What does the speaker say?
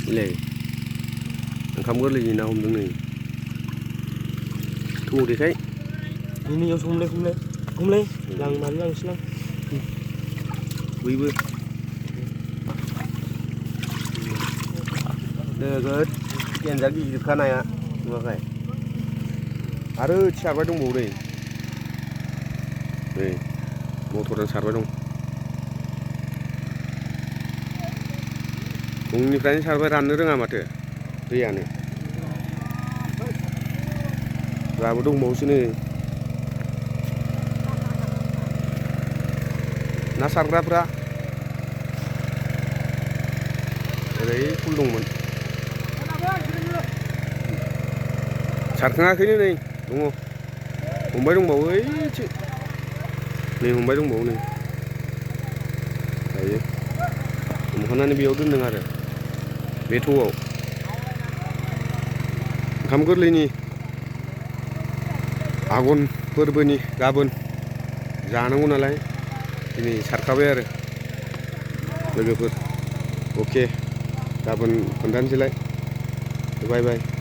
इलाय ओंखाम गोरलैनि ना हमदों नै थौ देखाय नैयाव हमलाय लांनानै लांसैलां बयबो नोगोद गेन्जा गिदिरखा नाया नुवाखै आरो सारबाय दंबावो नै मटरजों सारबाय दं फुंनिफ्रायनो सारबाय राननो रोङा माथो दैयानो दाबो दंबावोसो नै ना सारग्राफ्रा ओरै फुल दंमोन सारखाङाखैनो नै दङ हमबाय दंबावो ओइथिं नै हमबाय दंबावो नै दायो हमखानानै बेयाव दोनदों आरो बे थौआव ओंखाम गोरलैनि आघन फोरबोनि गाबोन जानांगौ नालाय दिनै सारखाबाय आरो लोगोफोर अके गाबोन खोन्थानोसैलाय बाय बाय